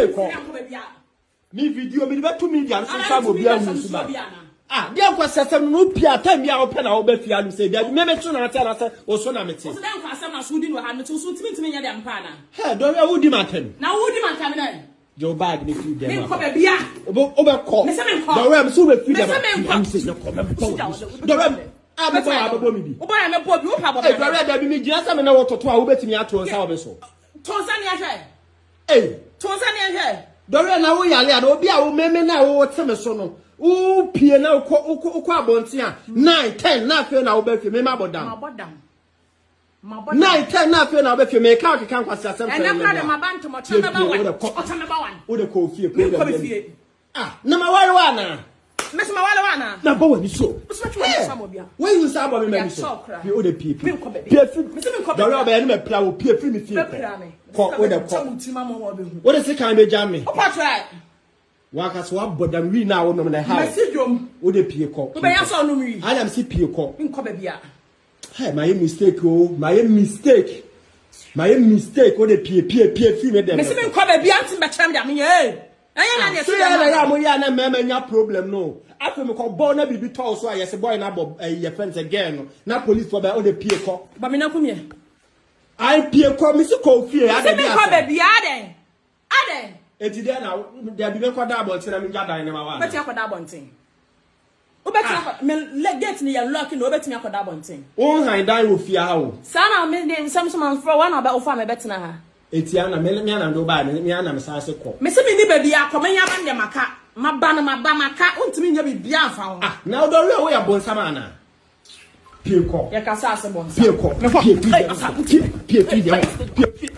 fie kɔ. Me video mede bɛto media no so nsa ma obi ahu nso ba. Ah, deɛ nkɔ sɛ sɛm no pia time bi a wopɛ na wobɛ fie anom sɛ dabi me me so na ate anasɛ wo so na mete. Wo so dɛ nkɔ asɛm na so wodi no wɔ ha mete wo so ntumi ntumi nyɛ deɛ mepɛ anaa. Hɛ dɔre a wodi m'atɛm. Na wodi m'atɛm dɛ. Gye wo bag ne firi dɛm akɔ. Menkɔ baabi a. Wobɛkɔ. Mese menkɔ. Dɔre a mese wobɛfiri dɛm a. Mese menkɔ. Mese menkɔ mɛbɔ wo. Dɔre a mebɔ yɛ abɛbɔ me bi. Wobɔ yɛ mɛbɔ bi wopɛ abɔ me. Dɔre a dabi megyina sɛ me ne wo toto a wobɛtumi ato nsa wɔ me so. To nsa ne ahwɛ. Ei! To nsa ne yɛnhwɛ. Dɔre na wo yare ana obi a wo meme na wo te me so no wo pie na wokɔ wokɔ wokɔ abɔnten a 9 10 na afei na wobɛ fie meme abɔ dam. Mabɔ dam. Mabɔ dam. 9 10 na afei na wobɛ fie me ka keka nkwasi asɛm sɛ. Ɛnɛ kora de maba ntɛm ɔkyɛ mɛba wan ɔkyɛ mɛba wan. Wo de kɔ ofie kɔ Menkɔ me fie. Ah, na ma ware wa ana? Mese ma ware wa ana? Na bɔ w'ani so. Mese ma twe w'ani so ama obia. Wei wo nsa abɔ me m'ani so. Pie o de pie pie. Menkɔ baabi. Pie firi. Mese menkɔ baabi. Dɔre ɔbɛyɛ ne mɛpira wo pie firi me fie kɔ. Bɛpira me. Kɔ o de kɔ. Wo de sekan bɛgya me. Wopɔ kyerɛ. Wankasa wabɔ dam wii na wonom na ɛha. Masi dwom. Wo de pie kɔ. Wobɛyɛ sɛ ɔnom wii. Adam si pie kɔ. Menkɔ baabi a. Hey, mayɛ mistake o, mayɛ mistake. Mayɛ mistake o de pie pie pie firi me dɛm. Mese menkɔ baabi a nti mbɛkyerɛ me deɛ menyɛ ee. Ɛnyɛ na deɛ sɛ yɛ na yɛ a moyɛ a na mmarima nya problem no. Afei mekɔ bɔ na biribi tɔɔ so a yɛsɛ boy na bɔ ɛyi yɛ fɛn sɛ girl no na police fɔ bɛ o de pie kɔ. Bɔ me na kum yɛ. Ai pie kɔ mese kɔ fie ada bi asɛm. Mese menkɔ baabi adɛn adɛn. Eti dɛn na dabi mekɔ da abɔnten na mengya dan no ma wa. Wobɛtumi akɔda abɔnten. Wobɛtumi akɔ me le gate no yɛ lock na wobɛtumi akɔda abɔnten. Wo han dan wɔ fie ha o. Saa na me de nsɛm so manfrɛ wo ana wofa me bɛtena ha. Eti ana me me ana de wo bae me me ana me san se kɔ. Me se me ni baabi akɔ menya ba ndɛ maka maba no maba maka wontumi nyɛ biribiara mfa ho. Ah na wodɔre a woyɛ bonsam ana. Pie kɔ. Yɛkasa ase bonsam. Pie kɔ. Pie firi dɛm. Pie firi dɛm. Pie firi.